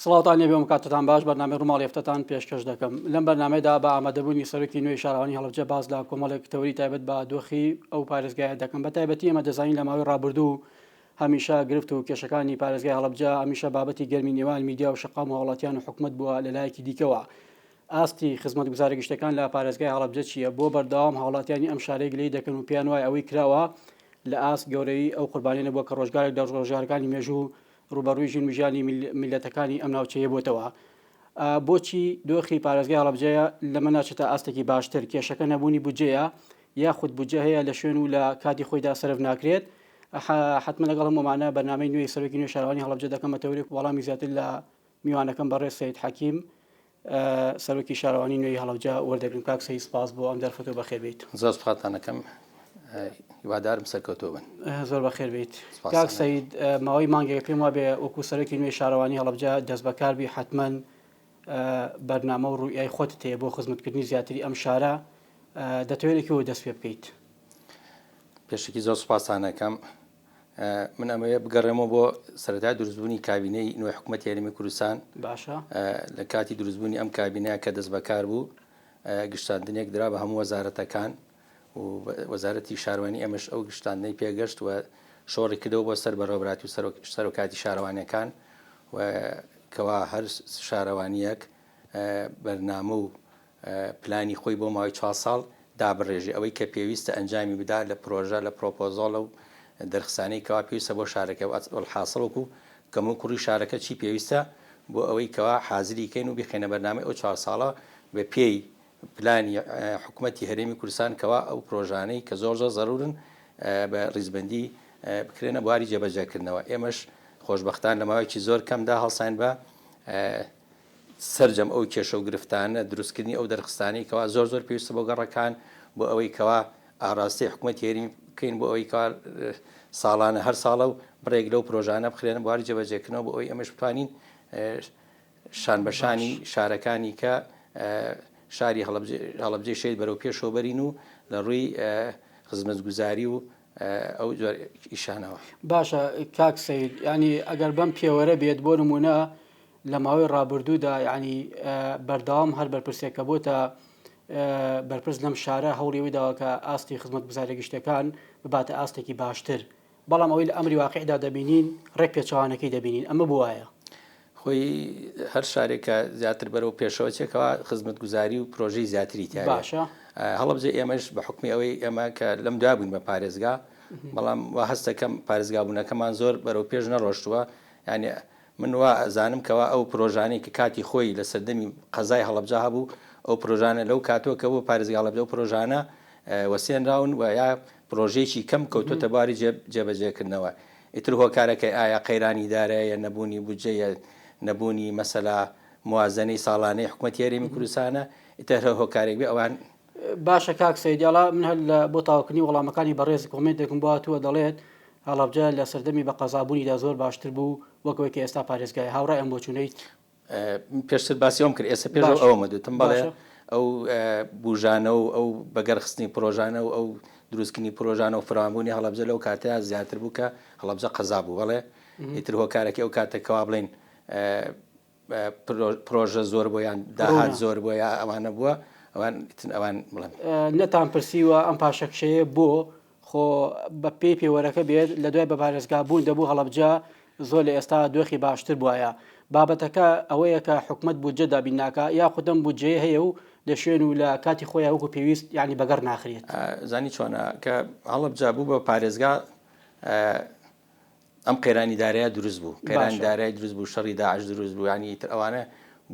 سڵاوتان لێبێ و کاتتان باش بەرنامەی ڕووماڵی هەفتەتان پێشکەش دەکەم لەم بەرنامەیەدا بە ئامادەبوونی سەرۆکی نوێی شارەوانی هەڵەبجە باس لە کۆمەڵێک تەوەری تایبەت بە دۆخی ئەو پارێزگایە دەکەم بە تایبەتی ئێمە دەزانین لە ماوەی ڕابردوو هەمیشە گرفت و کێشەکانی پارێزگای هەڵەبجە هەمیشە بابەتی گەرمی نێوان میدیا و شەقام و هاوڵاتیان و حکومەت بووە لەلایەکی دیکەوە ئاستی خزمەتگوزارە گشتەکان لە پارێزگای هەڵەبجە چییە؟ بۆ بەردەوام هاوڵاتیانی ئەم شارەی گلەیی دەکەن و پێیان وایە ئەوەی کراوە لە ئاست گەورەیی ئەو قوربانیە نەبووە کە ڕۆژگارێک لە ڕۆژگارەکانی مێژوو ڕووبەڕووی ژین و ژیانی میللەتەکانی ئەم ناوچەیە بۆتەوە. بۆچی دۆخی پارێزگای هەڵەبجەیە لەمە ناچێتە ئاستێکی باشتر؟ کێشەکە نەبوونی بودجەیە یاخود بودجە هەیە لە شوێن و لە کاتی خۆیدا سەرف ناکرێت؟ حەتمەن لەگەڵ هەموومانە بەرنامەی نوێی سەرۆکی نوێی شارەوانی هەڵەبجە دەکەمە تەورێک وەڵامی زیاتر لە میوانەکەم بەڕێز سەید حەکیم سەرۆکی شارەوانی نوێی هەڵەبجە وەردەگرم. کاک سەید سپاس بۆ ئەم دەرفەتە و بەخێر بێیت. زۆر سپاستان ئەکەم، هیوادارم سەرکەوتوو بن. زۆر بەخێر بێیت. کاک سەید ماوەی مانگێکە پێم وابێ وەکو سەرۆکی نوێی شارەوانی هەڵەبجە دەستبەکار بی، حەتمەن بەرنامە و ڕوئیای خۆتت هەیە بۆ خزمەتکردنی زیاتری ئەم شارە، دەتەوێت لە کوێوە دەست پێ بکەیت؟ پێشەکی زۆر سپاستان ئەکەم. من ئەمەوێ بگەڕێمەوە بۆ سەرەتای دروستبوونی کابینەی نوێی حکوومەتی هەرێمی کوردستان. باشە. لە کاتی دروستبوونی ئەم کابینەیە کە دەستبەکار بوو، گشتاندنێک درا بە هەموو وەزارەتەکان و وەزارەتی شارەوانی ئێمەش ئەو گشتاندنەی پێگەشت و شۆڕی کردەوە بۆ سەر بەڕێوەبەرایەتی و سەرۆکایەتی شارەوانیەکان و کەوا هەر شارەوانیەک بەرنامە و پلانی خۆی بۆ ماوەی چوار ساڵ دابڕێژێ، ئەوەی کە پێویستە ئەنجامی بدا لە پرۆژە، لە پرۆپۆزاڵ و دەرخسانەی کەوا پێویستە بۆ شارەکە، وەلحاسڵ وەکو کەموکوڕی شارەکە چی پێویستە بۆ ئەوەی کەوا حازری کەین و بیخەینە بەرنامەی ئەو چوار ساڵە بە پێی پلانی حکومەتی هەرێمی کوردستان کەوا ئەو پرۆژانەی کە زۆر زۆر زەرورن بە ڕیزبەندی بکرێنە بواری جێبەجێکردنەوە. ئێمەش خۆشبەختان لە ماوەیەکی زۆر کەمدا هەڵساین بە سەرجەم ئەو کێشە و گرفتانە، دروستکردنی ئەو دەرخستانەی کەوا زۆر زۆر پێویستە بۆ گەڕەکان، بۆ ئەوەی کەوا ئاراستەی حکومەتی هەرێمی بکەین بۆ ئەوەی کەوا ساڵانە هەر ساڵە و بڕێک لەو پرۆژانە بخرێنە بواری جێبەجێکردنەوە بۆ ئەوەی ئێمەش بتوانین شان بە شانی شارەکانی کە شاری هەڵەبجەی شەهید بەرەو پێشەوە بەرین و لە ڕووی خزمەتگوزاری و ئەو جۆر ئیشانەوە. باشە کاک سەید یانی ئەگەر بەم پێوەرە بێت بۆ نموونە لە ماوەی ڕابردوودا یانی بەردەوام هەر بەرپرسێک کە بۆتە بەرپرس لەم شارە هەوڵی ئەوەی داوە کە ئاستی خزمەتگوزاریە گشتیەکان بباتە ئاستێکی باشتر بەڵام ئەوەی لە ئەمری واقیعدا دەبینین ڕێک پێچەوانەکەی دەبینین ئەمە بۆ وایە؟ خۆی هەر شارێک کە زیاتر بەرەو پێشەوە چێ کەوا خزمەتگوزاری و پرۆژەی زیاتری تیا بێ. باشە. هەڵەبجە ئێمەش بە حوکمی ئەوەی ئێمە کە لەم دوا بووین بە پارێزگا بەڵام وا هەست دەکەم پارێزگابوونەکەمان زۆر بەرەو پێش نەڕۆشتووە یانی من وا ئەزانم کەوا ئەو پرۆژانەی کە کاتی خۆی لە سەردەمی قەزای هەڵەبجە هەبوو ئەو پرۆژانە لەو کاتەوە کە بۆ پارێزگای هەڵەبجە ئەو پرۆژانە وەسێنراون و یا پرۆژەیەکی کەم کەوتۆتە بواری جێبەجێکردنەوە ئیتر هۆکارەکەی ئایا قەیرانی داراییە نەبوونی بودجەیە نەبوونی مەسەلا موازەنەی ساڵانەی حکومەتی هەرێمی کوردستانە ئیتر هەر هۆکارێک بێ ئەوان باشە کاک سەید یاڵا من هەر لە بۆ تەواوکردنی وەڵامەکانی بەڕێز کۆمێنتێکم بۆ هاتووە دەڵێت هەڵەبجە لە سەردەمی بە قەزابوونیدا زۆر باشتر بوو وەک ئەوەی کە ئێستا پارێزگایە هاوڕای ئەم بۆچوونەیت؟ پێشتر باسی ئەوم کرد ئێستا پێش ئەوەمە دوتم بەڵێ ئەو بوژانە و ئەو بەگەرخستنی پرۆژانە و ئەو دروستکردنی پرۆژانە و فراوانبوونی هەڵەبجە لەو کاتەیە زیاتر بوو کە هەڵەبجە قەزا بوو بەڵێ ئیتر هۆکارەکەی ئەو کاتە کەوا بڵێین پرۆژە زۆر بۆ یان داهات زۆر بۆ یا ئەوانە بووە ئەوان ئەوان بڵێن. نەتان پرسیوە ئەم پاشەکشەیە بۆ؟ خۆ بە پێی پێوەرەکە بێت لە دوای بە پارێزگا بوون دەبوو هەڵەبجە زۆر لە ئێستا دۆخی باشتر بوایە. بابەتەکە ئەوەیە کە حکومەت بودجە دابین ناکا یاخود ئەم بودجەیە هەیە و لە شوێن و لە کاتی خۆیا وەکو پێویست یانی بەگەڕ ناخرێت. زانی چۆنە کە هەڵەبجە بوو بە پارێزگا ئەم قەیرانی دارایە دروست بوو قەیرانی دارای دروست بوو شەڕی داعش دروست بوو ینی ئیتر ئەوانە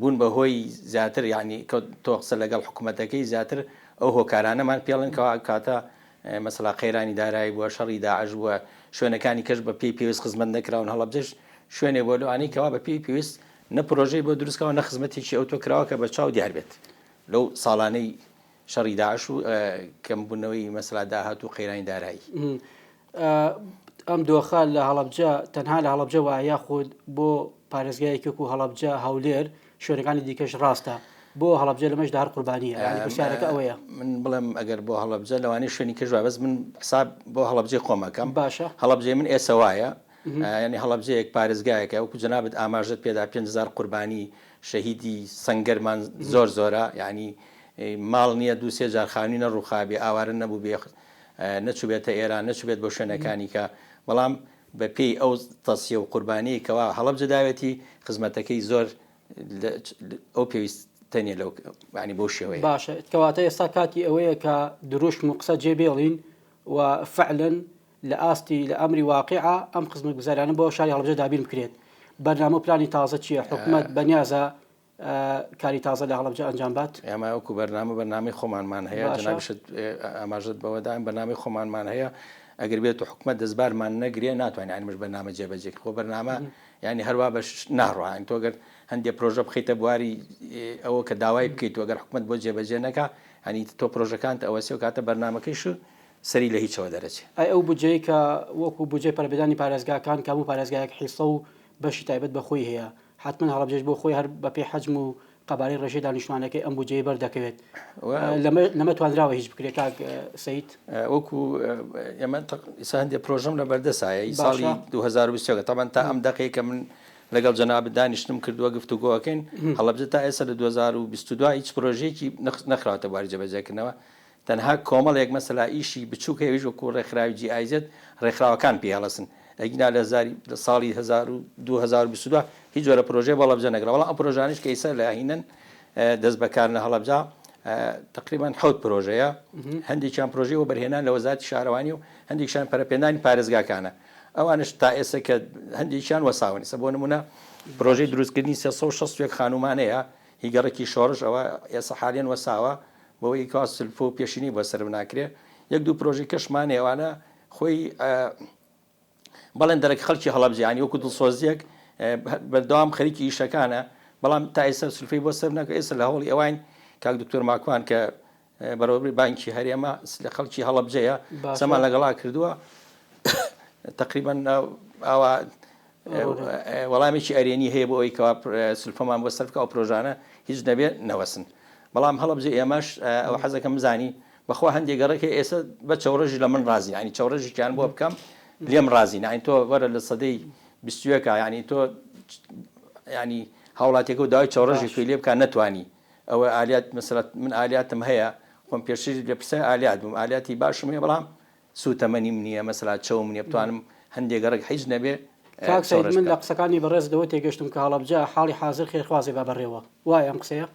بوون بە هۆی زیاتر ینی تۆ قسە لەگەڵ حکوومەتەکەی زیاتر ئەو هۆکارانەمان پێڵن کەوا کاتە مەسەلا قەیرانی دارایی بووە شەڕی داعش بووە شوێنەکانی کەش بە پێی پێویست خزمەت نەکراون هەڵەبجەش شوێنێ بۆ لەوانەی کەوا بە پێی پێویست نە پرۆژەی بۆ دروستکراوە نە خزمەتێکی ئەوتۆ کراوە کە بە چاو دیار بێت لەو ساڵانەی شەڕی داعش و کەمبوونەوەی مەسەلا داهات و قەیرانی دارایی. ئەم دۆخە لە هەڵەبجە تەنها لە هەڵەبجە وایە یاخود بۆ پارێزگایەکی وەکو هەڵەبجە، هەولێر، شوێنەکانی دیکەش ڕاستە؟ بۆ هەڵەبجە لەمەشدا هەر قوربانییە؟ یانی پرسیارەکە ئەوەیە. من بڵێم ئەگەر بۆ هەڵەبجە لەوانەیە شوێنی کەش وایە بەس من حساب بۆ هەڵەبجەی خۆم ئەکەم. باشە. هەڵەبجەی من ئێسە وایە. یانی هەڵەبجەیەک پارێزگایەکە وەکو جەنابت ئاماژەت پێدا 5000 قوربانی شەهیدی سەنگەرمان زۆر زۆرە یعنی ماڵ نییە دوو سێ جار خانووی نەڕووخابێ ئاوارە نەبوو بێ نەچوبێتە ئێران نەچوبێت بۆ شوێنەکانی کە بەڵام بە پێی ئەو تەسیە و قوربانیەی کەوا هەڵەبجە داوێتی خزمەتەکەی زۆر ئەو پێویستە نیە لەو ینی بەو شێوەیە. باشە کەواتە ئێستا کاتی ئەوەیە کە دروشم و قسە جێ بێڵین و فعلەن لە ئاستی لە ئەمری واقیعا ئەم خزمەتگوزاریانە بۆ شاری هەڵەبجە دابین بکرێت. بەرنامە و پلانی تازە چییە؟ حکومەت بەنیازە کاری تازە لە هەڵەبجە ئەنجام بات؟ ئێمە وەکو بەرنامە بەرنامەی خۆمانمان هەیە، جەنابیشت ئاماژەت بەوە دا، بەرنامەی خۆمانمان هەیە، ئەگەر بێت و حکومەت دەستبارمان نەگرێ ناتوانین یانی مش بەرنامە جێبەجێ کەین، خۆ بەرنامە یانی هەروا بە ناڕوا، یانی تۆ گەر هەندێ پرۆژە بخەیتە بواری ئەوە کە داوای بکەیت و ئەگەر حکومەت بۆ جێبەجێ نەکا یانی تۆ پرۆژەکانت ئەوەسێ و کاتە بەرنامەکەیش سەری لە هیچەوە دەرەچێ. ئەی ئەو بودجەی کە وەکو بودجەی پەرەپێدانی پارێزگاکان کە هەموو پارێزگایەک حیسە و بەشی تایبەت بە خۆی هەیە، حەتمەن هەڵەبجەش بۆ خۆی هەر بەپێی حەجم و قەبارەی ڕێژەی دانیشتوانەکەی ئەم بودجەیەی بەردەکەوێت. لەمە لەمە توانراوە هیچ بکرێت کاک سەید؟ وەکو ئێمە ئیسا هەندێک پرۆژەم لە بەردەسایە ئی ساڵی 2023 تەبەن تا ئەم دەقەی کە من لەگەڵ جەنابت دانیشتم کردووە گفتوگۆەکەین هەڵەبجە تا ئێستا لە 2022 هیچ پرۆژەیەکی نەخراوەتە بواری جێبەجێکردنەوە تەنها کۆمەڵێک مەسەلا ئیشی بچوک هەیە ئەویش وەکو ڕێکخراوی جی ئای زێد ڕێکخراوەکان پێی هەڵەسن ئەگینا لە هەزاری لە ساڵی 2022 هیچ جۆرە پرۆژەیەک بۆ هەڵەبجە نەکرا بەڵام ئەو پرۆژانەیش کە ئیستا لە هینن دەست بەکارن لە هەڵەبجە تقریبا حەوت پرۆژەیە هەندێکیان پرۆژەی وەبەرهێنان لە وەزارەتی شارەوانی و هەندێکیان پەرەپێدانی پارێزگاکانە ئەوانش تا ئێستا کە هەندێکیان وەساون ئێستا بۆ نمونە پرۆژەی دروستکردنی 361 خانومانەیە هی گەڕەکی شۆڕش ئەوە ئێستا حالیان وەساوە بەوەی کوا سلفە و پێشینەی بۆ سەرف ناکرێ یەک دوو پرۆژەی کەشمان هەیە ئەوانە خۆی بەڵێن دەرەک خەڵکی هەڵەبجە یانی وەکو دڵسۆزیەک بەردەوام خەریکی ئیشەکانە بەڵام تا ئێستا سلفەی بۆ سەر ناکە ئێستا لە هەوڵی ئەوین کاک دکتۆر ماکوان کە بەڕێوەبەری بانکی هەرێمە لە خەڵکی هەڵەبجەیە قسەمان لەگەڵا کردووە تقریبا ئاوا وەڵامێکی ئەرێنی هەیە بۆ ئەوەی کەوا سلفەمان بۆ سەرف بکا ئەو پرۆژانە هیچ نەبێ نەوەسن بەڵام هەڵەبجە ئێمەش ئەوە حەزەکەم بزانی بەخوا هەندێک گەڕەک هەیە ئێستا بە چەوڕەژی لە من ڕازی یانی چەوڕەژێکیان بۆ بکەم لێم ڕازی یانی تۆ وەرە لە سەدەی بیستویەکە یانی تۆ ینی هاوڵاتیەکە و داوای چەوڕەژی توی لێ بکە نەتوانی ئەوە ئالیات مەسەلەن من ئالیاتم هەیە خۆم پێشتر لە پرسای ئالیات بووم ئالیاتی باشم هەیە بەڵام سوتەمەنیم نیە مەسەلا چەوم نیە بتوانم هەندێ گەڕەک حیچ نەبێ کاک سەید چەوڕێش من لە بکەم. قسەکانی بەڕێزت لەوە تێگەشتم کە هەڵەبجە حاڵی حازر خێرخوازێ با بەڕێوە وایە ئەم قسەیە؟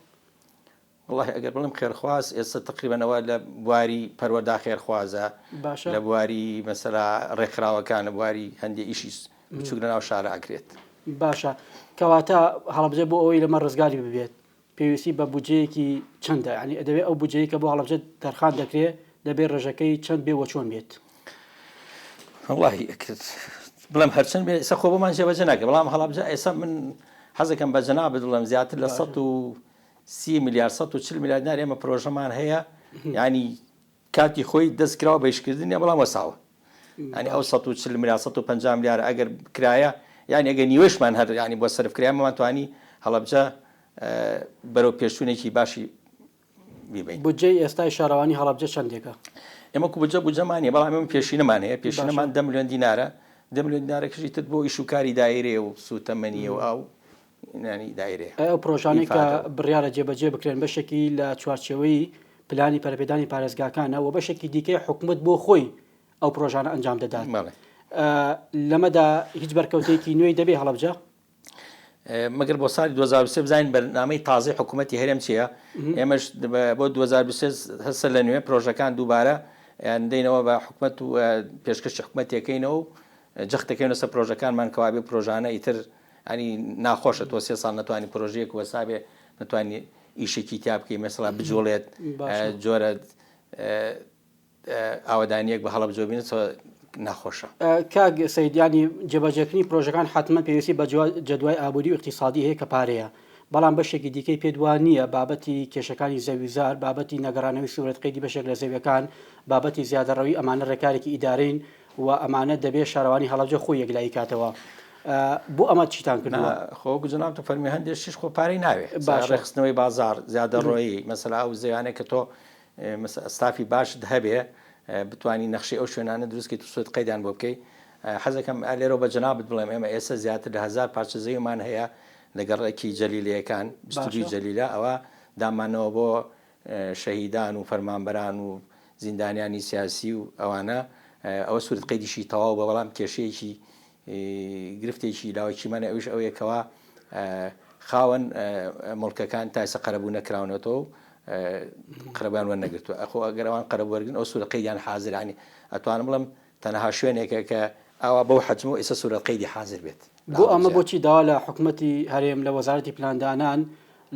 وەڵاهی ئەگەر بڵێم خێرخواز ئێستا تەقریبەن ئەوە لە بواری پەروەردا خێرخوازە باشە. لە بواری مەسەلا ڕێکخراوەکان لە بواری هەندێ ئیشی بچوک لە ناو شارا ئەکرێت. باشە کەواتە هەڵەبجە بۆ ئەوەی لەمە ڕزگاری ببێت پێویستی بە بودجەیەکی چەندە؟ یانی دەبێ ئەو بودجەی کە بۆ هەڵەبجە تەرخان دەکرێ دەبێ ڕێژەکەی چەند بێ وە چۆن بێت؟ وەڵاهی ئەکرد بڵێم هەرچەند بێ ئێستا خۆ بۆمان جێبەجێ ناکرێ بەڵام هەڵەبجە ئێستا من حەزەکەم بە جەنابت بڵێم زیاتر لە 130 ملیار 140 ملیار دینار ئێمە پرۆژەمان هەیە یانی کاتی خۆی دەست کراوە بە ئیشکردن نیە بەڵام وەساوە یانی ئەو 140 ملیار 150 ملیار ئەگەر کرایە یانی ئەگەر نیوەشمان هەر یانی بۆ سەرف کرایە مەمان توانی هەڵەبجە بەرەو پێشچوونێکی باشی بیبەین. بودجەی ئێستای شارەوانی هەڵەبجە چەندێکە؟ ئێمە کو بودجە بودجەمان نیە بەڵام ئێمە پێشینەمان هەیە پێشینەمان دە ملیۆن دینارە دە ملیۆن دینارەکەشی تر بۆ ئیش و کاری دایرەیە و سووتەمەنیە و ئاو ینانی دایرەیە. ئەی ئەو پرۆژانەی کە بڕیارە جێبەجێ بکرێن بەشێکی لە چوارچێوەی پلانی پەرەپێدانی پارێزگاکانە و بەشێکی دیکەی حکومەت بۆ خۆی ئەو پرۆژانە ئەنجام دەدات. لەمەدا هیچ بەرکەوتەیەکی نوێی دەبێ هەڵەبجە؟ مەگەر بۆ ساڵی 2023 بزانین بەرنامەی تازەی حکوومەتی هەرێم چییە ئێمەش بۆ 2023 هەسە لە نوێ پرۆژەکان دووبارە دەینەوە بە حکومەت و پێشکەشی حکومەتەکەینەوە و جەخت دەکەینەوە سەر پرۆژەکانمان کەوابێ پرۆژانە ئیتر ینی ناخۆشە تۆ سێ ساڵ نەتوانی پرۆژەیەک وەسابێ نەتوانی ئیشێکی تیا بکەی مەسەڵا بجوڵێت جۆرە ئاوەدانیەک بە هەڵەبجە بینێت ناخۆشە. کاک سەید یانی جێبەجێکردنی پرۆژەکان حەتمەن پێویستی بە جەدوای ئابووری و ئیقتیسادی هەیە کە پارەیە، بەڵام بەشێکی دیکەی پێت وا نییە بابەتی کێشەکانی زەویوزار، بابەتی نەگەڕانەوەی سوورەت قەیدی بەشێک لە زەویەکان، بابەتی زیادەڕەوی ئەمانە ڕێکارێکی ئیدارین و ئەمانە دەبێ شارەوانی هەڵەبجە خۆی یەکلایی کاتەوە. بۆ ئەمە چیتان کردووە؟ خۆ وەکو جەنابتان فەرمی هەندێ شتیش خۆ پارەی ناوێ، ڕێکخستنەوەی بازاڕ، زیادەڕۆیی، مەسەلا ئەو زەویانەی کە تۆ ستافی باشت هەبێ بتوانی نەخشەی ئەو شوێنانە دروست کەیت و سوود قەیدیان بۆ بکەی. حەزەکەم لێرەوە بە جەنابت بڵێم ئێمە ئێستا زیاتر لە هەزار پارچە زەویمان هەیە لە گەڕەکی جەلیلەیەکان، 22 باشە. جەلیلە، ئەوە دامانەوە بۆ شەهیدان و فەرمانبەران و زیندانیانی سیاسی و ئەوانە، ئەوە سورەت قەیدیشی تەواو بووە، بەڵام کێشەیەکی گرفتێکی لاوەکیمان هەیە ئەویش ئەوەیە کەوا خاوەن موڵکەکان تا ئێستا قەرەبوو نەکراونەتەوە و قەرەبوویان وەرنەگرتووە، ئەخۆ ئەگەر ئەوان قەرەبوو وەرگرن ئەو سورەت قەیدیان حازرە، یانی ئەتوانم بڵێم تەنها شوێنێکە کە ئاوا بەو حەجمەوە ئێستا سورەت قەیدی حازر بێت لە بۆ ئەمە هەڵەبجە. بۆچی داوا لە حکومەتی هەرێم، لە وەزارەتی پلاندانان،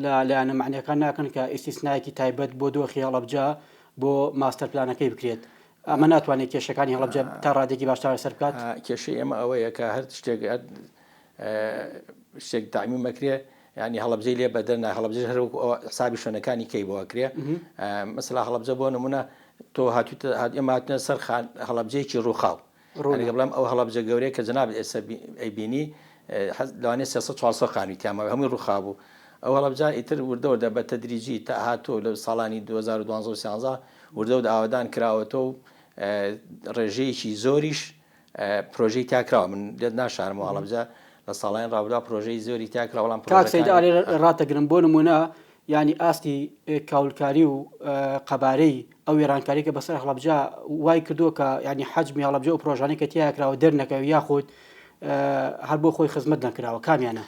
لە لایەنە مەعنیەکان ناکەن کە ئیستیسنایەکی تایبەت بۆ دۆخی هەڵەبجە بۆ ماستەر پلانەکەی بکرێت؟ ئەمە ناتوانێت کێشەکانی هەڵەبجە تا ڕادەیەکی باش چارەسەر بکات؟ کێشەی ئێمە ئەوەیە کە هەر شتێک هەر شتێک تەعمیم ئەکرێ یانی هەڵەبجەی لێ بەدەر نا هەڵەبجەش هەر وەکو ئەوە حسابی شوێنەکانی کەی بۆ ئەکرێ مەسەلا هەڵەبجە بۆ نمونە تۆ هاتوویتە هات ئێمە هاتنە سەر خان هەڵەبجەیەکی ڕووخاو ڕوونە. ئەگەر بڵێم ئەو هەڵەبجە گەورەیە کە جەنابت ئێستا ئەیبینی حەز لەوانەیە 300 400 خانووی تیا مابێ هەمووی ڕووخابوو ئەو هەڵەبجە ئیتر وردە وردە بە تەدریجی تا هاتووە لە ساڵانی 2012 و 13 وردە وردە ئاوەدان کراوەتەوە و ڕێژەیەکی زۆریش پرۆژەی تیا کراوە من لێت ناشارمەوە هەڵەبجە لە ساڵانی ڕابردووە پرۆژەی زۆری تیا کراوە بەڵام کاک سەید پرۆژەکانی ئالێرە ڕاتەگرم بۆ نموونە یانی ئاستی کاولکاری و قەبارەی ئەو وێرانکاری کە بەسەر هەڵەبجە وای کردووە کە ینی حەجمی هەڵەبجە و پرۆژانەی کە تیا کراوە دەرنەکەوێ یاخود هەر بۆ خۆی خزمەت نەکراوە کامیانە؟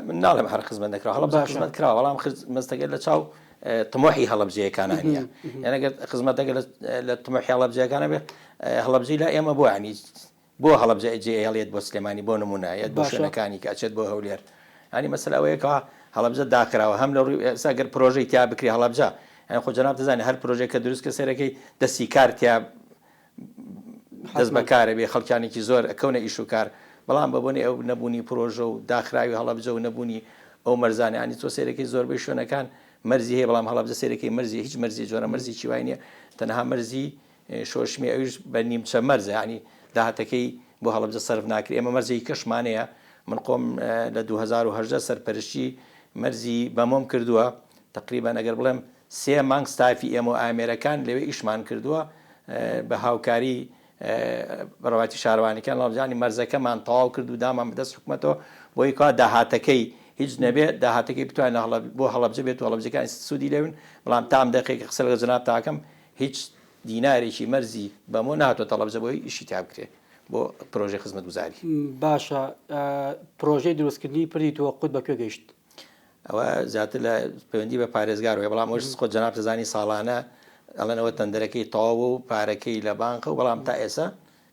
من ناڵێم هەر خزمەت نەکراوە هەڵەبجە باشە خزمەت کراوە بەڵام خزمەتەکە لە چاو تموحی هەڵەبجەیەکانە نییە یان ئەگەر خزمەتەکە لە تموحی هەڵەبجەیەکانە بێ هەڵەبجەی لا ئێمە بۆ ینی بۆ هەڵەبجە جێ ئەهێڵێت بۆ سلێمانی بۆ نمونە یەت بۆ شوێنەکانی کە ئەچێت بۆ هەولێر ینی مەسەلە ئەوەیە کەوا هەڵەبجە داخراوە هەم لە ڕووی ئێستا گەر پرۆژەی تیا بکرێ هەڵەبجە یان خۆ جەناب دەزانێت هەر پرۆژەیەک کە دروست کە سەرەکەی دەستی کار تیا دەست بەکارە بێ خەڵکانێکی زۆر ئەکەونە ئیش و کار بەڵام بە بۆنەی ئەو نەبوونی پرۆژە و داخراوی هەڵەبجە و نەبوونی ئەو مەرزانە ینی تۆ سەیرەکەی زۆربەی شوێنەکان مەرزی هەیە بەڵام هەڵەبجە سەیرەکەی مەرزی هیچ مەرزی جۆرە مەرزێکی وای نییە تەنها مەرزی شۆشمی ئەویش بە نیمچە مەرزە یانی داهاتەکەی بۆ هەڵەبجە سەرف ناکرێ ئێمە مەرزێکی کەشمان هەیە من خۆم لە 2018 سەرپەرشتی مەرزی بەمۆم کردووە تقریبا ئەگەر بڵێم سێ مانگ ستافی ئێمە و ئامێرەکان لەوێ ئیشمان کردووە بە هاوکاری بەڕێوەبەرایەتی شارەوانیەکان هەڵەبجە یانی مەرزەکەمان تەواو کرد و دامان بەدەست حکومەتەوە بۆی کوا داهاتەکەی هیچ نەبێ داهاتەکەی بتوانین لە هەڵە بۆ هەڵەبجە بێت و هەڵەبجەکان سوودی لێ بن بەڵام تا ئەم دەقەیە کە قسە لەگەڵ جەنابتا ئەکەم هیچ دینارێکی مەرزی بەمۆ نەهاتۆتە هەڵەبجە بۆی ئیشی تیا بکرێ بۆ پرۆژەی خزمەتگوزاری. باشە پرۆژەی دروستکردنی پردی تۆقوت بە کوێ گەیشت؟ ئەوە زیاتر لە پەیوەندی بە پارێزگار هەیە بەڵام ئەوش خۆ جەناب دەزانی ساڵانە ئەڵێن ئەوە تەندەرەکەی تەواو و پارەکەی لە بانقە و بەڵام تا ئێستا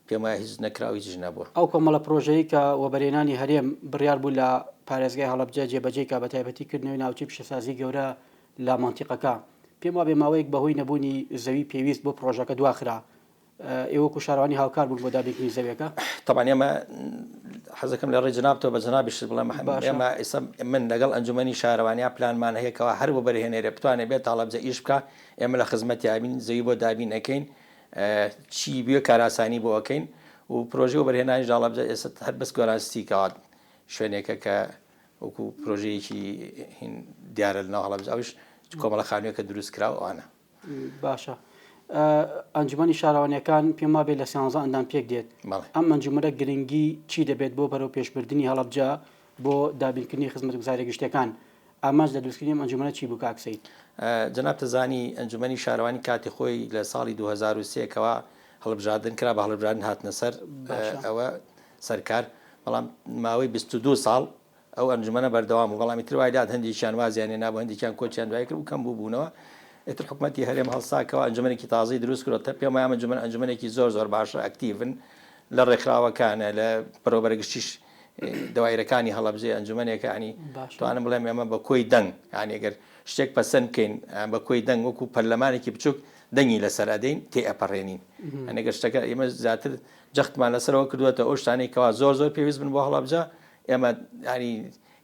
پێم وایە هیچ نەکراوە هیچیش نەبووە. ئەو کۆمەڵە پرۆژەی کە وەبەرهێنانی هەرێم بڕیار بوو لە پارێزگای هەڵەبجە جێبەجێی کا بەتایبەتی کردنەوەی ناوچەی پیشەسازی گەورە لە مەنتیقەکە پێم وابێ ماوەیەک بەهۆی نەبوونی زەوی پێویست بۆ پرۆژەکە دواخرا ئێوە وەکو شارەوانی هاوکار بوون بۆ دابینکردنی زەویەکە؟ تەبعەن ئێمە حەزەکەم لە ڕێی جەنابتەوە بە جەنابیشت بڵێم باشە. ئێمە ئێستا من لەگەڵ ئەنجومەنی شارەوانیا پلانمان هەیە کەوا هەر وەبەرهێنەرێ بتوانێ بێت هەڵەبجە ئیش بکا ئێمە لە خزمەتیا بین زەوی بۆ دابین ئەکەین چی بوێ کارئاسانی بۆ ئەکەین و پرۆژەی وەبەرهێنانیش لە هەڵەبجە ئێستا هەر بەس گۆران ستی کەوا شوێنێکە کە وەکو پرۆژەیەکی هین دیارە لەناو هەڵەبجە ئەویش کۆمەڵە خانوویەکە دروست کراوە ئەوانە. باشە ئەنجومەنی شارەوانیەکان پێم وابێت لە سیانزە ئەندام پێک دێت ئەم ئەنجومەنە گرنگی چی دەبێت بۆ بەرەو پێشبردنی هەڵەبجە بۆ دابینکردنی خزمەتگوزاریە گشتیەکان ئامانج لە دروستکردنی ئەم ئەنجومەنە چی بوو کاک سەید؟ جەنابت زانی ئەنجومەنی شارەوانی کاتی خۆی لە ساڵی 2003 کەوا هەڵبژاردن کرا بە هەڵبژاردن هاتنە سەر ئەوە سەرکار بەڵام ماوەی 22 ساڵ ئەو ئەنجومەنە بەردەوام بوو، بەڵام ئیتر وای لات هەندێکیان وازیان هێنا بوو، هەندێکیان کۆچیان دوایی کرد و کەم بووبوونەوە، ئیتر حکومەتی هەرێم هەڵسا کەوا ئەنجومەنێکی تازەی دروست کردووە، پێم وایە ئەم ئەنجومەنە ئەنجومەنێکی زۆر زۆر باشە، ئەکتیڤن لە ڕێکخراوەکانە، لە بەڕێوەبەرە گشتیش دەوایرەکانی هەڵەبجەیە، ئەنجومەنێکە یانی توانم بڵێم ئێمە بە کۆی دەنگ یانی ئەگەر شتێک پەسەند بکەین بە کۆی دەنگ وەکو پەرلەمانێکی بچووک دەنگی لەسەر ئەدەین تێ ئەپەڕێنین، یانی ئەگەر شتەکە ئێمە زیاتر جەختمان لەسەرەوە کردووەتەوە ئەو شتانەی کەوا زۆر زۆر پێویست بن بۆ هەڵەبجە ئێمە یانی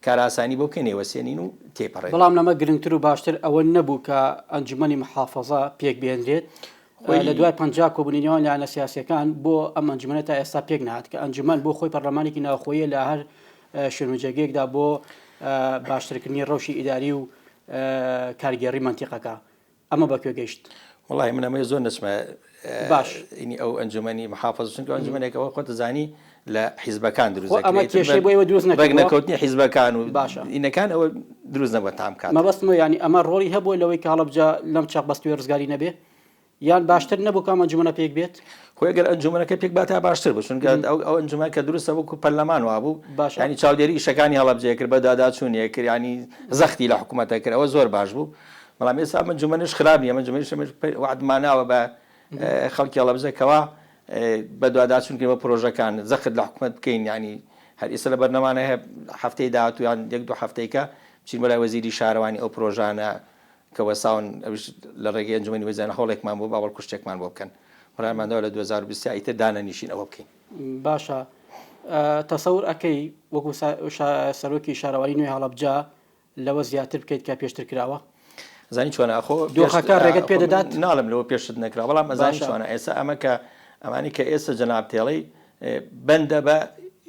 کارئاسانی بۆ بکەین ئەیوەسێنین و تێیپەڕێنین. بەڵام لەمە گرنگتر و باشتر ئەوە نەبوو کە ئەنجومەنی محافەزە پێک بهێنرێت؟ خۆی لە دوای 50 کۆبوونی نێوان لایەنە سیاسیەکان بۆ ئەم ئەنجومەنە تا ئێستا پێک نەهات کە ئەنجومەن بۆ خۆی پەرلەمانێکی ناوخۆیە لە هەر شوێن و جێگەیەکدا بۆ باشترکردنی ڕەوشی ئیداری و کارگێڕی مەنتیقەکە. ئەمە بە کوێ گەیشت؟ وەڵاهی من ئەمەوێ زۆر نەچمە باش ئینی ئەو ئەنجومەنی محافظ چونکە ئەنجومەنێک ئەوە خۆت دەزانی لە حیزبەکان دروست خۆ ئەمە دەکرێت کێشەی بۆ ئێوە دروست ڕێک نەکردووە؟ نەکەوتنی حیزبەکان و باشە. ئینەکان ئەوە دروست نەبووە تام کات. مەبەستم یانی ئەمە ڕۆڵی هەبووە لەوەی کە هەڵەبجە لەم چەقبەستوویە ڕزگاری نەبێ؟ یان باشتر نەبوو کە ئەم ئەنجومەنە پێک بێت؟ خۆی گەر ئەنجومەنەکە پێک باتایە باشتر بوو چونکە ئەو ئەو ئەنجومەن کە دروستە وەکو پەرلەمان وابوو باشە. یانی چاودێری ئیشەکانی هەڵەبجەیە کرد بەدواداچوونی کرد یانی زەختی لە حکوومەتە کرد ئەوە زۆر باش بوو بەڵام ئێستا ئەم ئەنجومەنەش خراپ نییە ئەم ئەنجومەنیش ئێمەش وەعدمان ناوە بە خەڵکی هەڵەبجە کەوا بەدواداچوون بکەین بۆ پرۆژەکان زەخت لە حکوومەت بکەین یانی هەر ئێستا لە بەرنامانە هەیە هەفتەی داهاتوو یان یەک دوو هەفتەیکە بچین بۆ لای وەزیری شارەوانی ئەو پرۆژانە کە وەساون ئەویش لە ڕێگەی ئەنجومەنی وەزیران هەوڵێکمان بۆ با بەڵکو شتێکمان بۆ بکەن بڕیارمان داوە لە 2023 ئیتر دانەنیشین ئەوە بکەین. باشە تەسەور ئەکەی وەکو سەرۆکی شارەوانی نوێی هەڵەبجە لەوە زیاتر بکەیت کە پێشتر کراوە؟ ئەزانی چۆنە ئەخۆ دۆخەکە ڕێگەت پێ دەدات؟ ناڵێم لەوە پێشت نەکرا بەڵام ئەزانی چۆنە ئێستا ئەمە کە ئەمانی کە ئێستا جەناب تێڵی بەندە بە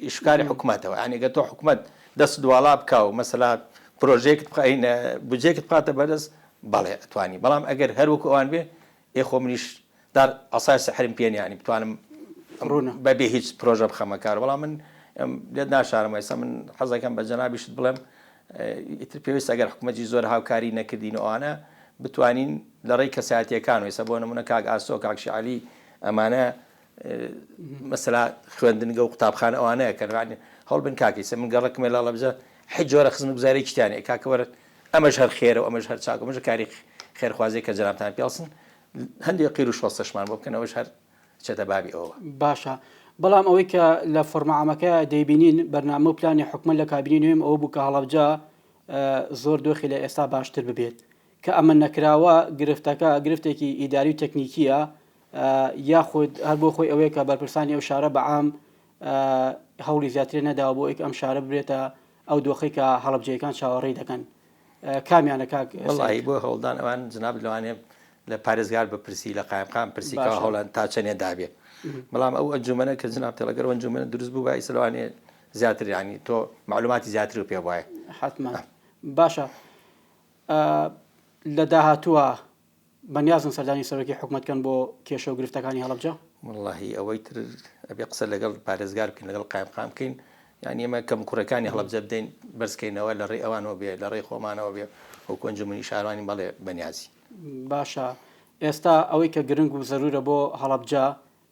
ئیشکاری حکومەتەوە یانی گەر تۆ حکومەت دەستت واڵا بکا و مەسەلا پرۆژەیەکت بخەینە بودجەیەکت بخاتە بەردەست بەڵێ ئەتوانی بەڵام ئەگەر هەر وەکو ئەوان بێ ئێ خۆ منیش دار عەسای سحرم پێ نیە یانی بتوانم ڕوونە بەبێ هیچ پرۆژە بخەمە کار بەڵام من لێت ناشارم ئێستا من حەزەکەم بە جەنابیشت بڵێم ئیتر پێویست ئەگەر حکومەتی زۆر هاوکاری نەکردین و ئەوانە بتوانین لە ڕێی کەسایەتیەکان و ئێستا بۆ نمونە کاک ئاسۆ کاک شیعەلی ئەمانە مەسەلا خوێندنگە و قوتابخانە ئەوانەیە کە هەوڵ بن کاکە ئیسە من گەڕەکمێ لە هەڵەبجە هیچ جۆرە خزمەتگوزاریەکی تیا نیە کاکە وەرە ئەمەش هەر خێرە و ئەمەش هەر چاکە ئەمەش کاری خێرخوازیە کە جەنابتان پێڵسن هەندێک قیر و شۆستەشمان بۆ بکەن ئەوەش هەر چێتە بابی ئەوەوە. باشە بەڵام ئەوەی کە لە فۆرمە عامەکە دەیبینین بەرنامە و پلانی حکومەت لە کابینەی نوێم ئەوە بوو کە هەڵەبجە زۆر دۆخی لە ئێستا باشتر ببێت کە ئەمە نەکراوە گرفتەکە گرفتێکی ئیداری و تەکنیکیە یاخود هەر بۆ خۆی ئەوەیە کە بەرپرسانی ئەو شارە بە عام هەوڵی زیاتری نەداوە بۆ ئەوەی کە ئەم شارە ببرێتە ئەو دۆخەی کە هەڵەبجەیەکان چاوەڕێی دەکەن کامیانە کاک وەڵاهی بۆ هەوڵدان ئەوان جنابت لەوانەیە لە پارێزگار بپرسی لە قایمقام پرسی کە هەوڵان تا چەنێ دابێ بەڵام ئەو ئەنجومەنە کە جناب تێڵەگەر ئەنجومەنە دروست بوو با ئیسە لەوانەیە زیاتر ینی تۆ معلوماتی زیاتر پێ وایە حتمما باشە لە داهاتووە بەنیازن سەردانی سەرۆکی حکومەت کەن بۆ کێشە و گرفتەکانی هەڵەبجە؟ وەڵاهی ئەوەی تر ئەبێ قسە لەگەڵ پارێزگار بکەین لەگەڵ قایمقام بکەین یانی ئێمە کەموکوڕیەکانی هەڵەبجە بدەین بەرزکەینەوە لە ڕێی ئەوانەوە بێ لە ڕێی خۆمانەوە بێ وەکو ئەنجومەنی شارەوانی بەڵێ بەنیازین. باشە ئێستا ئەوەی کە گرنگ و زەرورە بۆ هەڵەبجە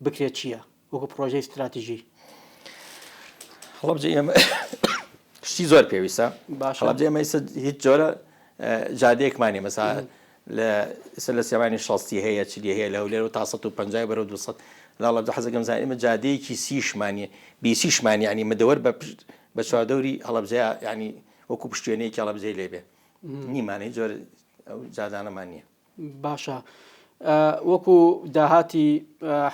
بکرێت چییە وەکو پڕۆژەی ستراتیژی؟ هەڵەبجە ئێمە شتی زۆر پێویستە باشە هەڵەبجە ئێمە ئێستا هیچ جۆرە جادەیەکمان نیە مەسا لە ئێستا لە سلێمانی شەستی هەیە چلی هەیە لە هەولێر و تا 150 بەرەو 200 لە هەڵەبجە حەزەکەم زانین ئێمە جادەیەکی سیشمان نیە بیسیشمان نیە یعنی مدەوەر بە پشت بە چواردەوری هەڵەبجەیە یعنی وەکو پشتێنەیەکی هەڵەبجەی لێ بێ نیمانە هیچ جۆرە ئەو جادانەمان نییە. باشە وەکو داهاتی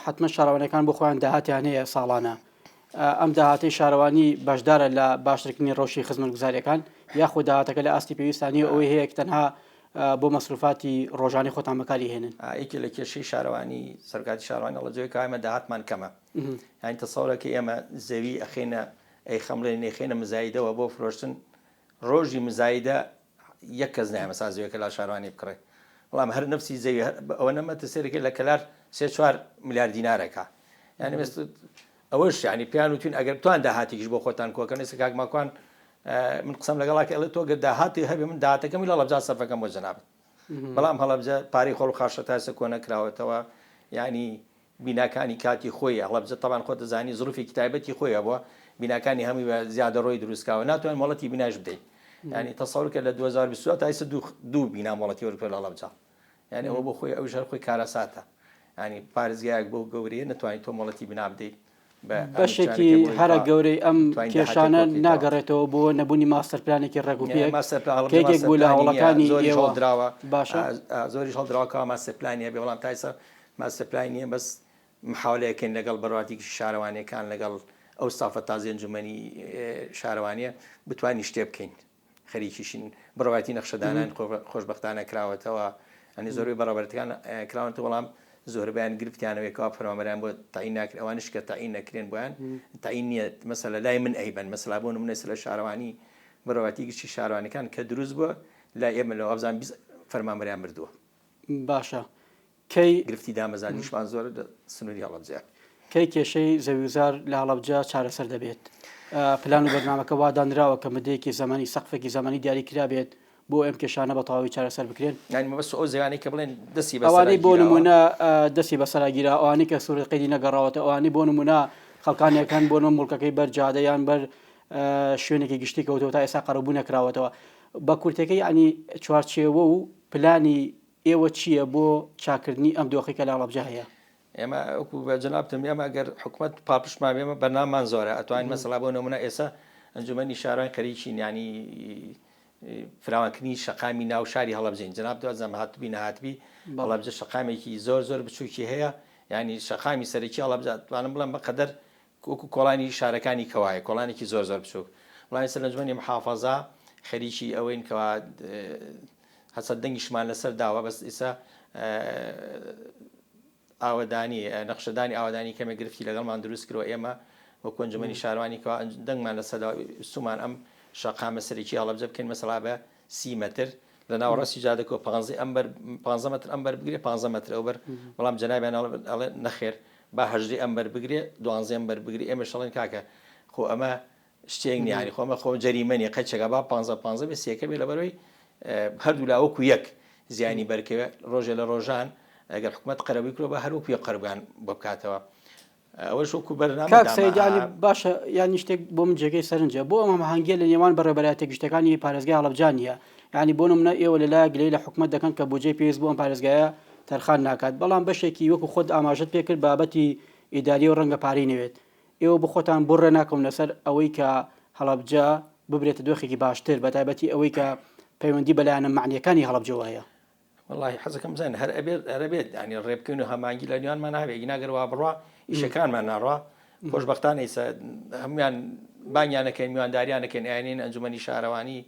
حتمما شارەوانەکان بۆ خۆیان داهاتیان هەیە ساڵانە ئەم داهاتی شارەوانی بەشدارە لە باشترکردنی ڕەوشی خزمەتگوزاریەکان یاخود داهاتەکە لە ئاستی پێویستانی ئەوەی هەیە تەنها بۆ مەسروفاتی ڕۆژانی خۆتان بەکاری هێنن یەکێ لە کێشەی شارەوانی سەرکاتی شارەوانی هەڵەبجەیە کە ئێمە داهاتمان کەمە یانی تەسەورەکە ئێمە زەوی ئەخەینە ئەی خەمڵێن ئەیخەینە مزایدەوە بۆ فرۆشتن ڕۆژی مزایدە یەک کەس نایە مەسا زەویەکە لا شارەوانی بکڕێ بەڵام هەر نەفسی زەوی هەر ئەوە نەمەتە سەیرەکەی لە کەلار سێ چوار ملیار دینارەکە یعنی مست ئەوەش یعنی پیان وتوین ئەگەر بتوان داهاتێکیش بۆ خۆتان کۆکەن ئێستا کاک ماکوان من قسەم لەگەڵا کە ئەڵێ تۆ گەر داهاتی هەبێ من داهاتەکەمی لە هەڵەبجە سەرفەکەم بۆ جەنابت بەڵام هەڵەبجە پارەی خۆڵ و خاشە تا ئێستا کۆ نەکراوەتەوە یعنی بیناکانی کاتی خۆی هەڵەبجە تەبان خۆت دەزانی زروفێکی تایبەتی خۆی هەبووە بیناکانی هەمووی بە زیادەڕۆی دروستکراوە ناتوانین مۆڵەتی بیناش بدەین یعنی تەسەور کە لە 2022 تا ئێستا دوو بینا مۆڵەتی وەرگرتووە لە هەڵەبجە یعنی ئەوە بۆ خۆی ئەویش هەر خۆی کارەساتە یعنی پارێزگایەک بەو گەورەیە نتوانیت تۆ مۆڵەتی بینا بدەیت بەشێکی هەرە گەورەی ئەم کێشانە ناگەڕێتەوە بۆ نەبوونی ماستەر پلانێکی ڕێک و پێک کە یەکێک بوو لە هەوڵەکانی ئێوە باشە زۆریش هەڵدراوە کە ماستەر پلانی هەبێ بەڵام تا ئێستا ماستەر پلانی نییە بەس محاولەیەکەین لەگەڵ بەڕێوەبەرایەتی گشتی شارەوانییەکان لەگەڵ ئەو ستافە تازەی ئەنجومەنی شارەوانییە بتوانین شتێ بکەین خەریکیشین بڕوایەتی نەخشەدانان خۆشبەختانە کراوەتەوە ئەنی زۆربەی بەڕێوەبەرەکان کراونەتەوە بەڵام زۆربیان گرفتیانەوەی کەوا فەرمانبەریان بۆ تەعین ناکرێت ئەوانش کە تەعین نەکرێن بۆیان تەعین نییە مەسەلە لای من ئەیبەن مەسەلا بۆ نمونە لە شارەوانی بڕوایەتی گشتی شارەوانیەکان کە دروست بووە لای ئێمە لە وابزان 20 فەرمانبەریان بردووە باشە کەی گرفتی دامەزاندنیشمان زۆرە لە سنووری هەڵەبجەیە. کەی کێشەی زەویوزار لە هەڵەبجە چارەسەر دەبێت؟ پلان و بەرنامەکە وا دانراوە کە مدەیەکی زەمەنی، سەقفێکی زەمەنی دیاری کرابێت بۆ ئەم کێشانە بە تەواوی چارەسەر بکرێن؟ یانی مەبەست ئەو زەویانەی کە بڵێن دەستی بەسەرا ئەوانەی بۆ گیراوە؟ نموونە دەستی بەسەرا گیراوە، ئەوانەی کە سوورەت قەیدی نەگەڕاوەتەوە، ئەوانەی بۆ نموونە خەڵکانێک هەن بۆ نموونە موڵکەکەی بەر جادە یان بەر شوێنێکی گشتی کەوتووە تا ئێستا قەرەبوو نەکراوەتەوە. بە کورتەکەی یانی چوارچێوە و پلانی ئێوە چییە بۆ چاککردنی ئەم دۆخەی کە لە هەڵەبجە هەیە؟ ئێمە وەکو بە جەنابتم ئێمە ئەگەر حکومەت پاڵپشتمان بێ ئێمە بەرنامەمان زۆرە ئەتوانین مەسەلا بۆ نمونە ئێستا ئەنجومەنی شاران خەریکین یانی فراوانکردنی شەقامی ناو شاری هەڵەبجەین جەناب دوازم هاتبی نەهاتبی هەڵەبجە شەقامێکی زۆر زۆر بچووکی هەیە ینی شەقامی سەرەکی هەڵەبجە توانم بڵێم بەقەدەر وەکو کۆڵانی شارەکانی کەوایە کۆڵانێکی زۆر زۆر بچووک بەڵام ئێستا لە ئەنجومەنی محافەزە خەریکی ئەوەین کەوا هەسە دەنگیشمان لەسەر داوە بەس ئیسا ئاوەدانی نەخشەدانی ئاوەدانی کەمێک گرفتی لەگەڵمان دروست کردوە ئێمە وەکو ئەنجومەنی شارەوانی کەوا دەنگمان لەسەر داوە ویستومان ئەم شەقامە سەرەکی هەڵەبجە بکەین مەسەڵا بە سی مەتر لە ناوەڕاستی جادەکەوە پانزەی ئەم بەر پانزە مەتر ئەم بەر بگرێ پانزە مەتر ئەو بەر بەڵام جەنابیان ئەڵێ نەخێر با هەژدەی ئەم بەر بگرێ دوانزەی ئەم بەر بگرێ ئێمەش ئەڵێن کاکە خۆ ئەمە شتێک نییە یانی خۆ ئەمە خۆ جەریمە نییە قەچەکە با پانزە پانزە بێ سێکە بێ لەبەرەوەی هەردوو لا وەکو یەک زیانی بەرکەوێ ڕۆژێ لە ڕۆژان ئەگەر حکومەت قەرەبووی کردووە با هەر وەکو یەک قەرەبوویان بۆ بکاتەوە ئەوەش وەکو بەرنامە کاک سەید یانی باشە یانی شتێک بۆ من جێگەی سەرنجە بۆ ئەم هەماهەنگیە لە نێوان بەڕێوەبەرایەتیە گشتەکانی پارێزگای هەڵەبجە نییە یانی بۆ نمونە ئێوە لە لایەک گلەیی لە حکومەت دەکەن کە بودجەی پێویست بۆ ئەم پارێزگایە تەرخان ناکات بەڵام بەشێکی وەکو خۆت ئاماژەت پێکرد بابەتی ئیداریە و ڕەنگە پارەی نەوێت ئێوە بۆ خۆتان بۆ ڕێ ناکەون لەسەر ئەوەی کە هەڵەبجە ببرێتە دۆخێکی باشتر بەتایبەتی ئەوەی کە پەیوەندی بە لایەنە مەعنیەکانی هەڵەبجەوە هەیە؟ وەڵاهی حەزەکەم بزانین هەر ئەبێت هەر ئەبێت یانی ڕێ بکەین و هەمانگی لە نێوانمان هەبێ ئینا گەر وا بڕوا ئیشەکانمان ناڕوا خۆشبەختانە ئیسا هەمویان بانگیانەکەین میوانداریانەکەین ئاینین ئەنجومەنی شارەوانی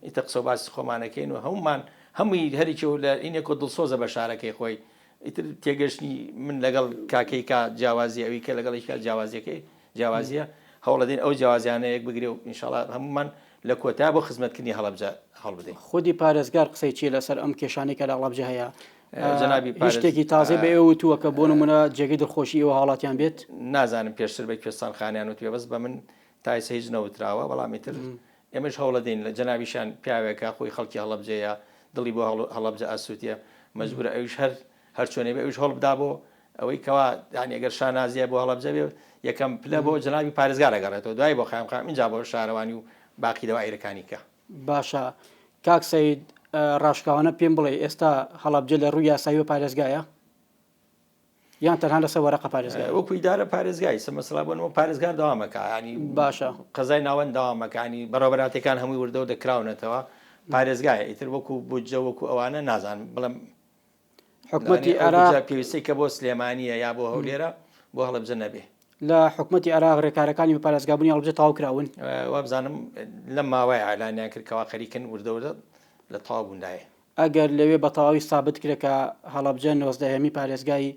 ئیتر قسە و باسی خۆمانەکەین و هەمومان هەمووی هەریکە و لە ئینێک و دڵسۆزە بە شارەکەی خۆی ئیتر تێگەشتنی من لەگەڵ کاکەی کا جیاوازی ئەوی کە لەگەڵ کا جیاوازیەکەی جیاوازیە هەوڵەدەین ئەو جیاوازیانە یەک بگرێ و ئینشاڵا هەمومان لە کۆتا بۆ خزمەتکردنی هەڵەبجە هەوڵبدەین. خودی پارێزگار قسەی چیە لەسەر ئەم کێشانەی کە لە هەڵەبجە هەیە؟ جەنابی هیچ شتێکی تازەی بە ئێوە وتووە کە بۆ نمونە جێگەی دڵخۆشی ئێوە هاوڵاتیان بێت؟ نازانم پێشتر بە کوێستان خانیان وتبێ بەس بە من تا ئێستا هیچ نەوتراوە بەڵام ئیتر ئێمەش هەوڵەدەین لە جەنابیشیان پیاوێکە خۆی خەڵکی هەڵەبجەیە دڵی بۆ هەڵەبجە ئەسووتێ مەجبورە ئەویش هەر هەرچۆنێ بێ ئەویش هەوڵ بدا بۆ ئەوەی کەوا یانی ئەگەر شانازیە بۆ هەڵەبجە بێ یەکەم پلە بۆ جەنابی پارێزگار ئەگەڕێتەوە دوای بۆ قایمقام ئینجا بۆ شارەوانی و باقی دەوائیرەکانی کە. باشە کاک سەید ڕاشکاوانە پێم بڵێ ئێستا هەڵەبجە لە ڕووی یاساییەوە پارێزگایە یان تەنها لەسەر وەرەقە پارێزگایە؟ وەکو ئیدارە پارێزگای سە مەسەلا بۆ نموونە پارێزگار دەوام ئەکا یانی باشە قەزای ناوەند دەوام ئەکا یانی بەڕێوەبەراتەکان هەمووی وردە وردە کراونەتەوە پارێزگایە ئیتر وەکو بودجە وەکو ئەوانە نازانم بڵێم حکومەتی عێراق پێویستی کە بۆ سلێمانیە یا بۆ هەولێرە بۆ هەڵەبجە نەبێ. لە حکومەتی عێراق رێکارەکانی بە پارێزگابوونی هەڵەبجە تەواو کراون؟ وابزانم لەم ماوەیە ئیعلانیان کرد کەوا خەریکن وردە وردە لە تەواو بووندایە. ئەگەر لەوێ بە تەواوی سابت کرا کە هەڵەبجە نۆزدەهەمی پارێزگای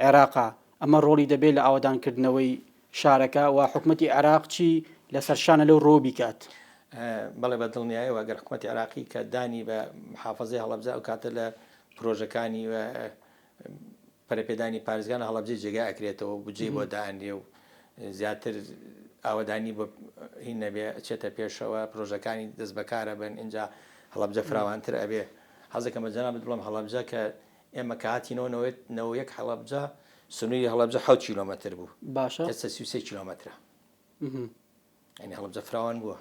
عێراقە، ئەمە رۆڵی دەبێت لە ئاوەدانکردنەوەی شارەکە و حکومەتی عێراق چی لەسەر شانە لەو ڕووە بیکات؟ بەڵێ بە دڵنیایەوە ئەگەر حکومەتی عێراقی کە دانی بە محافەزەی هەڵەبجە ئەو کاتە لە پرۆژەکانی و پەرەپێدانی پارێزگان هەڵەبجەی جێگای ئەکرێتەوە و بودجەی بۆ دائەنرێ و زیاتر ئاوەدانی بۆ هین نەبێ ئەچێتە پێشەوە پرۆژەکانی دەست بەکارە بن ئینجا هەڵەبجە فراوانتر ئەبێ حەزەکەم بە جەنابت بڵێم هەڵەبجە کە ئێمە کە هاتینەوە 91 هەڵەبجە سنووری هەڵەبجە حەوت کیلۆمەتر بوو باشە ئێستا 33 کیلۆمەترە یعنی هەڵەبجە فراوان بووە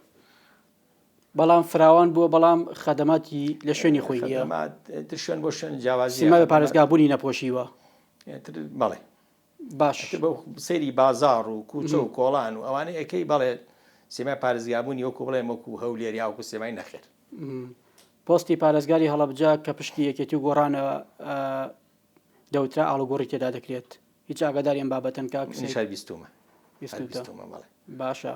بەڵام فراوان بووە بەڵام خەدەماتی لە شوێنی خۆی نییە خەدەمات تر شوێن بۆ شوێن جیاوازیە سیمای بە پارێزگابوونی نەپۆشیوە تر بەڵێ باش سەیری بازاڕ و کوچە و کۆڵان و ئەوانەی ئەکەی بەڵێ سیمای پارێزگابوونی وەکو بڵێم وەکو هەولێر یا وەکو سلێمانی نەخێر. پۆستی پارێزگاری هەڵەبجە کە پشکی یەکێتی و گۆڕانە دەوترا ئاڵوگۆڕی تێدا دەکرێت هیچ ئاگاداری ئەم بابەتەن کاک منیش سەید؟ هەر بیستومە هەر بیستوتە بیستومە بەڵێ. باشە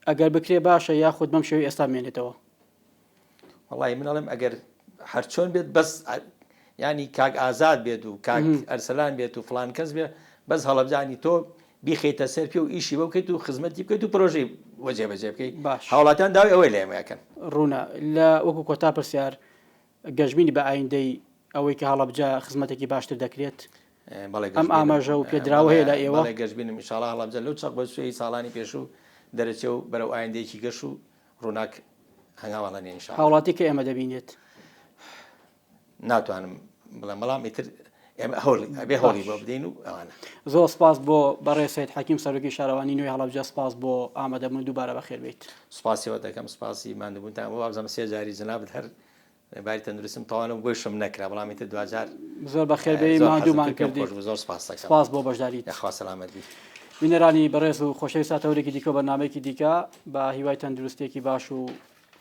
ئەگەر بکرێ باشە یاخود بەم شێوەی ئێستا بمێنێتەوە؟ وەڵی من ئەڵێم ئەگەر هەرچۆن بێت بەس ینی کاک ئازاد بێت و کاک ئەرسەلان بێت و فلان کەس بێ بەس هەڵەبجانی تۆ بیخیتە سەر پێ و ئیشی بۆ بکەیت و خزمەتی بکەیت و پرۆژەی وەجێ بەجێ بکەیت باش هاوڵاتیان داوای ئەوەی لە ئێمەکەن ڕوونە لە وەکو کۆتا پرسیار گەشببینی بە ئایندەی ئەوەی کە هەڵەبجە خزمەتێکی باشتر دەکرێت؟ بەڵێ ئەم ئاماژە و پێدراوە هەیە لای ئێوە؟ بەڵێ گەشبینم ئینشاڵا هەڵەبجە لەو چەق بەسوێی ساڵانی پێشوو دەرەچێ و بەرەو ئایندەیەکی گەش و ڕووناک هەنگاو هەڵەنێ ئینشاڵا. هاوڵاتی کە ئێمە دەبینێت. ناتوانم بڵێم بەڵام ئیتر ئێمە هەوڵی ئەبێ هەوڵی بۆ بدەین و ئەوانە. زۆر سپاس بۆ بەڕێز سەید حەکیم سەرۆکی شارەوانی نوێی هەڵەبجە سپاس بۆ ئامادەبوون دووبارە بەخێر بێیت. سپاسی ئەوە دەکەم سپاسی ماندووبوونتان بۆ وابزانم سێ جاری جەنابت هەر باری تەندروستیم تەواو نەبوو بۆیشم نەکرا بەڵام ئیتر دواجار زۆر بەخێر بێی زۆر حەزم ماندوومان کرد پێم کردیت خۆش بوو زۆر سپاست دەکەم سپاس بۆ بەشداریت. یاخوا سەلامەت بیت. بینەرانی بەڕێز و خۆشەویست تا تەوەرێکی دیکە و بەرنامەیەکی دیکە بە هیوای تەندروستیەکی باش و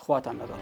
خواتان لەگەڵ.